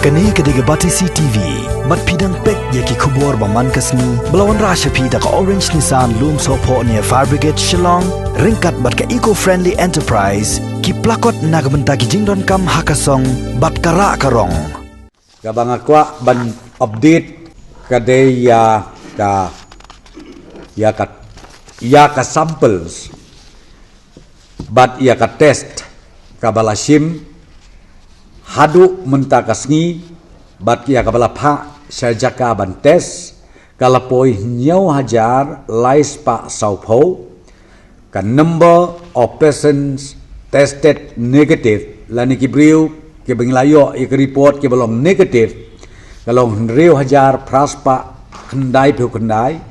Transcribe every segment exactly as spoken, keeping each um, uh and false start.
Kane ka dei ka Batesi T V. Bad phi dang peit ïa ki khubor ba man ka sngi ba la wanrah sha phi da ka Orange Nissan, Lumsohphoh near Fire Brigade, Shillong, ryngkat bad ka Eco Friendly Enterprise, ki plakot na ka bynta ki jingdonkam ha ka song bad ka rah ka rong. Kaba nga kwah ban update ka dei ïa ka, ïa ka, ïa ka samples bad ïa ka test kaba la shim haduh mynta ka sngi, bad ïa kaba la phah sha jaka ban test ka la poi hynñiew hajar lai spah sawphew. Ka number of patients tested negative, lane ki briew kiba ngi la ïoh ïa ka report kiba long negative, ka long hynriew hajar phra spah khyndai phew khyndai.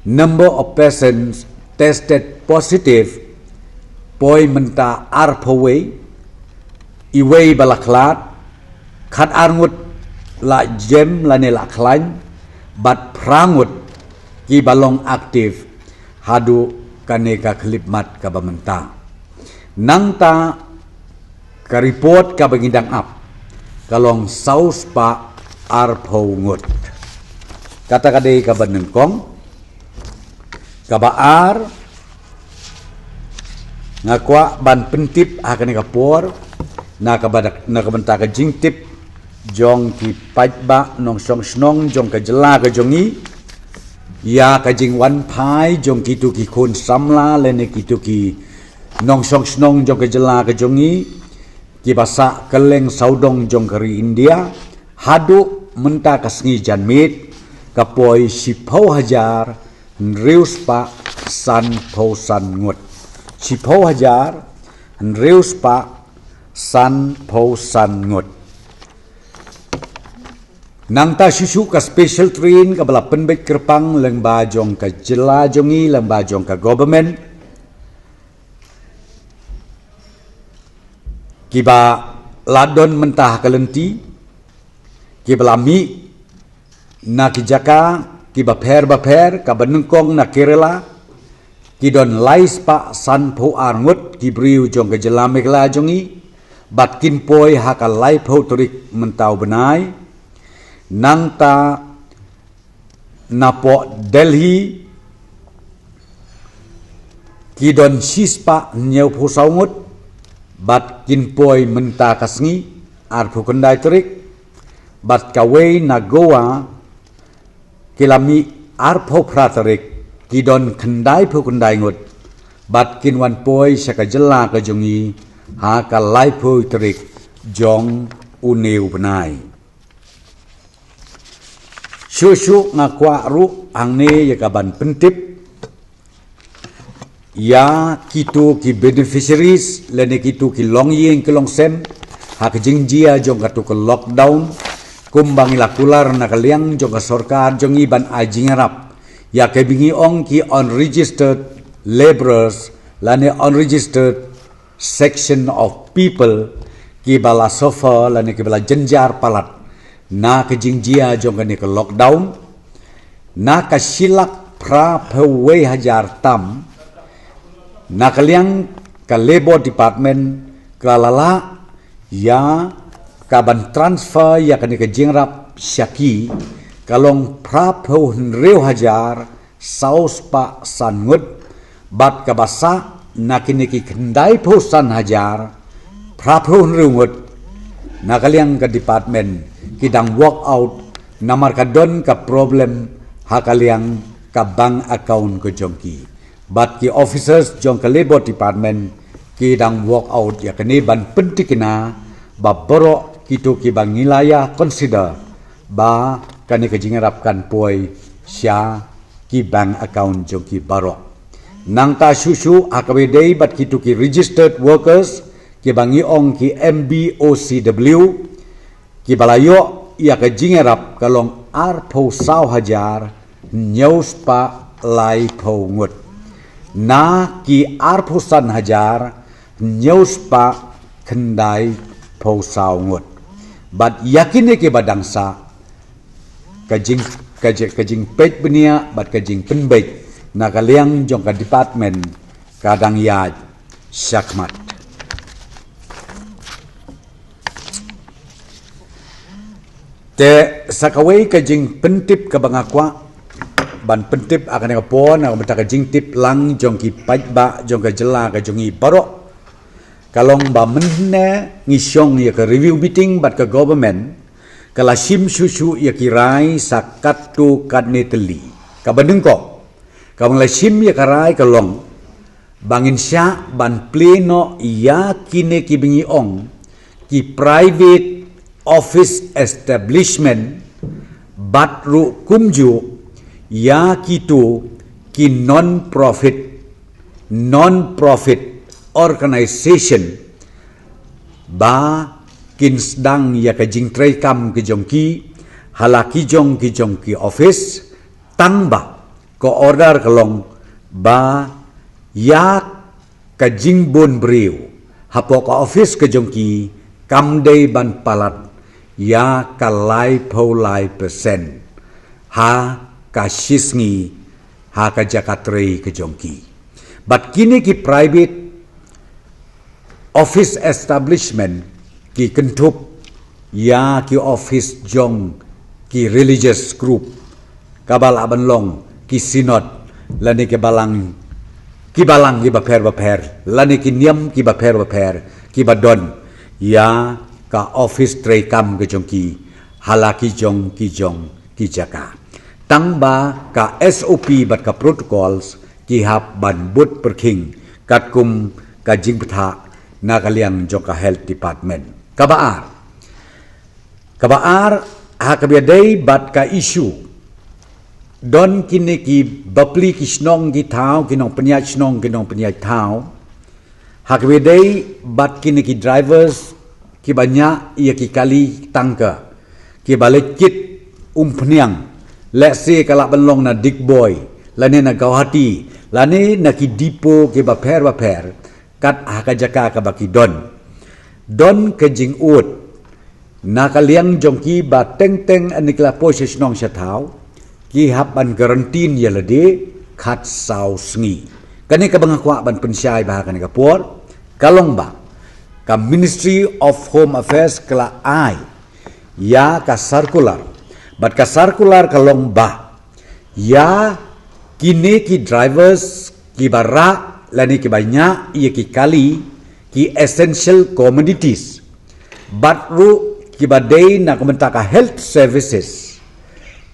Number of patients tested positive poi mynta arphew wei, iwei ba la khlad, khatar ngut la jem lane la khlaiñ, bad phra ngut kiba long active haduh kane ka khyllipmat kaba mynta. Nangta ka report kaba ngi dang ap ka long saw spah arphew ngut. Kata ka dei kaba nyngkong. Kaba ar, nga kwah ban pyntip ha kane ka por na kaba, na ka bynta ka jingtip jong ki paidbah nongshong shnong jong ka jylla ka jong ngi ïa ka jingwan phai jong kitu ki khun samla lane kitu ki nongshong shnong jong ka jylla ka jong ngi kiba sah kylleng sawdong jong ka ri India. Haduh mynta ka sngi janmiet ka poi shiphew hajar hynriew spah sanphew san ngut. Shiphew hajar hynriew spah sanphew san ngut. Nangta shuh shuh ka special train kaba la pynbeit kyrpang lyngba jong ka jylla jong ngi, lyngba jong ka government, kiba la don mynta ha ka lynti, kiba la mih na ki jaka kiba pher ba pher, kaba nyngkong na Kerala, ki don lai spah sanphew ar ngut ki briew jong ka jylla Meghalaya jong ngi, bad kin poi ha ka laiphew tarik mynta u bnai. Nangta napoh Delhi ki don shispah hynñiewphew saw ngut, bad kin poi mynta ka sngi arphew khyndai tarik, bad kawei na Goa ki la mih arphew phra tarik, ki don khyndaiphew khyndai ngut, bad kin wan poi sha ka jylla ka jong ngi ha ka laiphew tarik jong une u bnai. Shuh shuh nga kwah ruh hangne ïa ka ban pyntip ïa kitu ki beneficiaries lane kitu ki longïing ki longsem ha ka jingjia jong katu ka lockdown, kumba ngi la kular na ka liang jong ka sorkar jong ngi ban ai jingïarap ïa kiba ngi ong ki unregistered labourers lane unregistered section of people kiba la suffer lane kiba la jynjar palat na ka jingjia jong kane ka lockdown. Na ka shilak phraphew wei hajar tam, na ka liang ka Labour Department ka la lah ïa ka ban transfer ïa kane ka jingïarap sha ki, ka long phraphew hynriew hajar saw spah san ngut, bad kaba sah na kine ki khyndaiphew san hajar phraphew hynriew ngut, na ka liang ka department ki dang work out namar ka don ka problem ha ka liang ka bank account ka jong ki. Bad ki officers jong ka Labour Department ki dang work out ïa kane ban pyntikna ba baroh kitu kiba ngi la ïa consider ba kane ka jingïarap kan poi sha ki bank account jong ki baroh. Nangta shuh shuh ha kaba ïadei bad kitu ki registered workers kiba ngi ong ki M B O C W, kiba la ïoh ïa ka jingïarap ka long arphew saw hajar hynñiew spah laiphew ngut na ki arphew san hajar hynñiew spah khyndaiphew saw ngut. Bad ïa kine kiba dang sah, ka jing, ka jing, ka jingpeit bniah bad ka jingpynbeit na ka liang jong ka department ka dang ïaid shakhmat. Te sa kawei ka jingpyntip kaba nga kwah ban pyntip ha kane ka por, na ka bynta ka jingtip lang jong ki paidbah jong ka jylla ka jong ngi baroh. Ka long ba mynne ngi shong ïa ka review meeting bad ka government ka la shim shuh shuh ïa ki rai sa katto katne tylli. Kaba nyngkong, kaba ngi la shim ïa ka rai ka long ba ngin shah ban plie noh ïa kine kiba ngi ong ki private office establishment bad ruh kumjuh ïa kito ki non-profit, non-profit organization ba kin sdang ïa ka jingtrei kam ki jong ki ha la ki jong ki jong ki office, tang ba ka order ka long ba ïa ka jingbun briew hapoh ka office ka jong ki kam dei ban palat ïa ka laiphew lai percent ha ka shisngi ha ka jaka trei ka jong ki. Bad kine ki private office establishment ki kynthup ïa ki office jong ki religious group, kaba lah ban long ki synod lane ki balang, ki balang kiba pher bapher lane ki niam kiba pher bapher kiba don ïa ka office trei kam ka jong ki ha la ki jong ki jong ki jaka. Tang ba ka S O P bad ka protocols ki hap ban bud pyrkhing katkum ka jingpyrtha na ka liang jong ka health department. Kaba ar, kaba ar ha kaba ïadei bad ka issue don kine ki bapli ki shnong ki thaw, ki nongpynïaid shnong ki nongpynïaid thaw, ha kaba ïadei bad kine ki drivers kiba ñiah ïa ki kali tangka kiba leit kit umphniang, lehse ka lah ban long na Digboi lane na Guwahati lane na ki depot kiba pher bapher, kat ha ka jaka kaba ki don. Don ka jingud na ka liang jong ki ba teng teng ha kine ki la poi sha shnong sha thaw ki hap ban quarantine ïa lade khatsaw sngi. Kane kaba nga kwah ban pynshai bha ha kane ka por ka long ba ka Ministry of Home Affairs ka la ai ïa ka circular, bad ka circular ka long ba ïa kine ki drivers kiba rah lane kiba ñiah ïa ki kali, ki essential commodities, bad ruh kiba dei na ka bynta ka health services,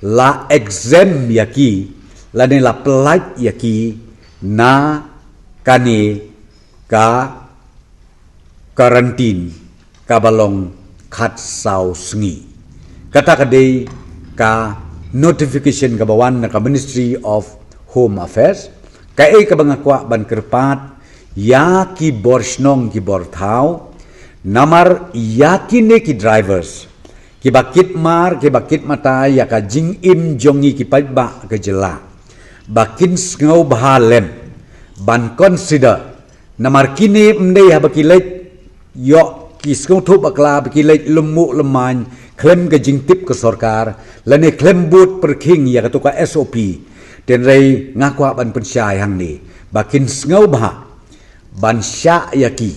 la exempt ïa ki lane la pyllait ïa ki na kane ka quarantine kaba long khatsaw sngi. Kata ka dei ka notification kaba wan na ka Ministry of Home Affairs. Kaei kaba nga kwah ban kyrpad ïa ki bor shnong ki bor thaw, namar ïa kine ki drivers kiba kit mar kiba kit mata ïa ka jingim jong ngi ki paidbah ka jylla, ba kin sngewbha lem ban consider, namar kine ym dei haba ki leit ïoh ki sngewthuh bakla ba ki leit lum muh lum main khlem ka jingtip ka sorkar lane khlem bud pyrkhing ïa kato ka S O P. Hynrei nga kwah ban pynshai hangne ba kin sngewbha ban shah ïa ki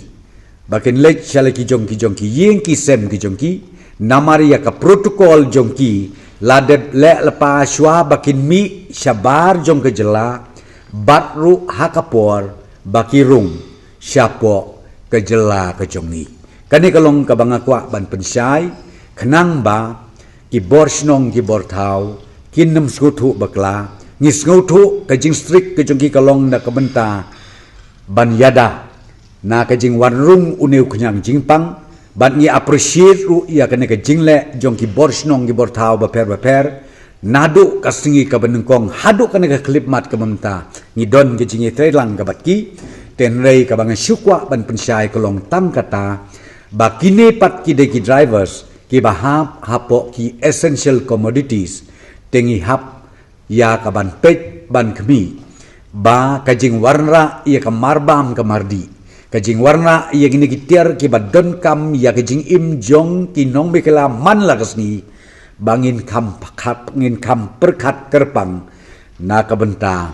ba kin leit sha la ki jong ki jong ki ïing ki sem ki jong ki, namar ïa ka protocol jong ki la dep leh lypa shuwa ba kin mih shabar jong ka jylla bad ruh ha ka por ba ki rung shapoh ka jylla ka jong ngi. Kane ka long kaba nga kwah ban pynshai khnang ba ki bor shnong ki bor thaw kin ym sngewthuh bakla. Ngi sngewthuh ka jingstrict ka jong ki ka long na ka bynta ban ïada na ka jingwanrung une u khñiang jingpang, bad ngi appreciate ruh ïa kane ka jingleh jong ki bor shnong ki bor thaw bapher bapher, naduh ka sngi kaba nyngkong haduh kane ka khyllipmat kaba mynta ngi don ka jingïatreilang ka bad ki. Hynrei kaba nga shu kwah ban pynshai ka long tang kata ba kine pat ki dei ki drivers kiba hap hapoh ki essential commodities, te ngi hap ïa ka ban peit ban khmih ba ka jingwanrah ïa ka marbam ka mardih, ka jingwanrah ïa kine ki tiar kiba donkam ïa ka jingim jong ki nongmihkhla man la ka sngi, ba ngin kham pyrkhat, ngin kham pyrkhat kyrpang na ka bynta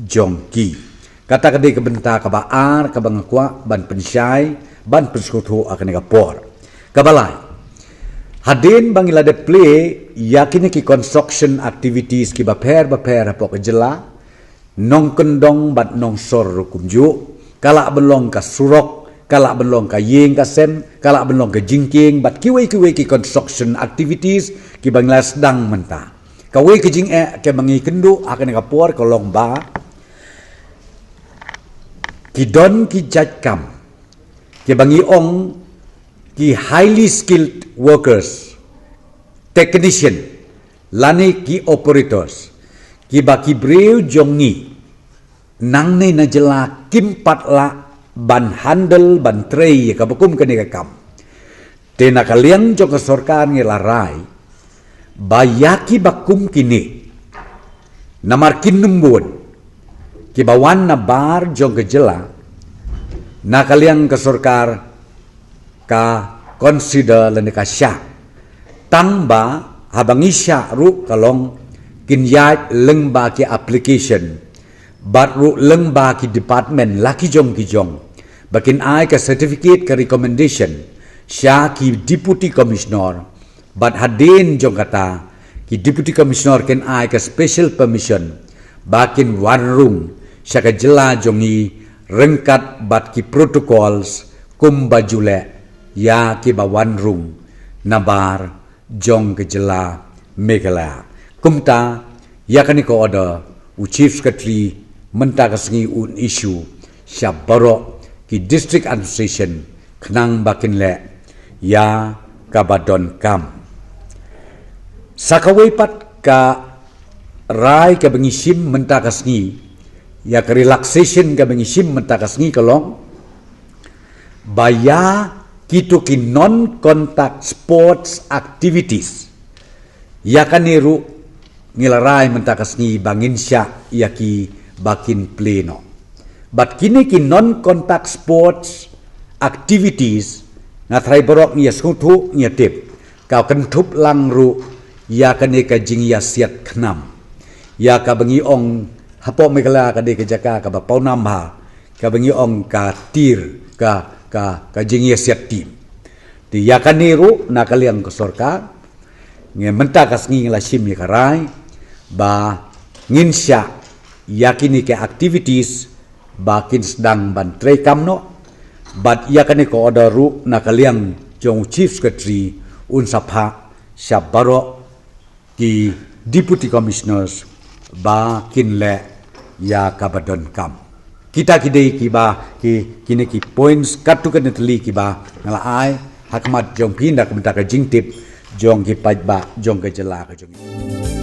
jong ki. Kata ka dei ka bynta kaba ar kaba nga kwah ban pynshai ban pynsngewthuh ha kane ka por. Kaba lai, Hadien ba ngi la dep plie ïa kine ki construction activities kiba pher ba pher hapoh ka jylla, nongkyndong bad nongsor ruh kumjuh, ka lah ban long ka surok, ka lah ban long ka ïing ka sem, ka lah ban long ka jingkieng bad kiwei kiwei ki construction activities kiba ngi la sdang mynta. Kawei ka jingeh kaba ngi kynduh ha kane ka por ka long ba ki don ki jait kam kiba ngi ong ki highly skilled workers, technician, lane ki operators, kiba ki briew jong ngi nangne na jylla kim pat lah ban handle, ban trei ïa kaba kum kane ka kam. Te na ka liang jong ka sorkar ngi la rai ba ïa kiba kum kine, namar kin ym bun kiba wan na bar jong ka jylla, na ka liang ka sorkar ka consider lane ka shah. Tang ba haba ngi shah ruh ka long kin ïaid lyngba ki application bad ruh lyngba ki department la ki jong ki jong ba kin ai ka certificate ka recommendation sha ki deputy commissioner, bad hadien jong kata ki deputy commissioner kin ai ka special permission ba kin wan rung sha ka jylla jong ngi ryngkat bad ki protocols kumba ju leh ïa kiba wan rung na bar jong ka jylla Meghalaya. Kumta, ïa kane ka order u Chief Secretary mynta ka sngi un issue sha baroh ki District Administration khnang ba kin leh ïa kaba donkam. Sa kawei pat ka rai kaba ngi shim mynta ka sngi, ïa ka relaxation kaba ngi shim mynta ka sngi ka long ba ïa kito ki non-contact sports activities, ïa kane ruh ngi la rai mynta ka sngi ba ngin shah ïa ki ba kin plie noh. Bad kine ki non-contact sports activities, nga tharai baroh ngi ïa sngewthuh, ngi ïa tip, ka kynthup lang ruh ïa kane ka jingïasiat khnam, ïa kaba ngi ong hapoh Meghalaya ka dei ka jaka kaba pawnam bha, kaba ngi ong ka tir, ka, ka, ka jingïasiat tim. Te ïa kane ruh na ka liang ka sorkar, ngi mynta ka sngi ngi la shim ïa ka rai ba ngin shah ïa kine ki activities ba kin sdang ban treikam noh. Bad ïa kane ka order ruh na ka liang jong u Chief Secretary un sa phah sha baroh ki Deputy Commissioners ba kin leh ïa kaba donkam. Kita ki dei kiba ki, kine ki points katto katne tylli kiba nga la ai ha khmat jong phi na ka bynta ka jingtip jong ki paidbah jong ka jylla ka jong ngi.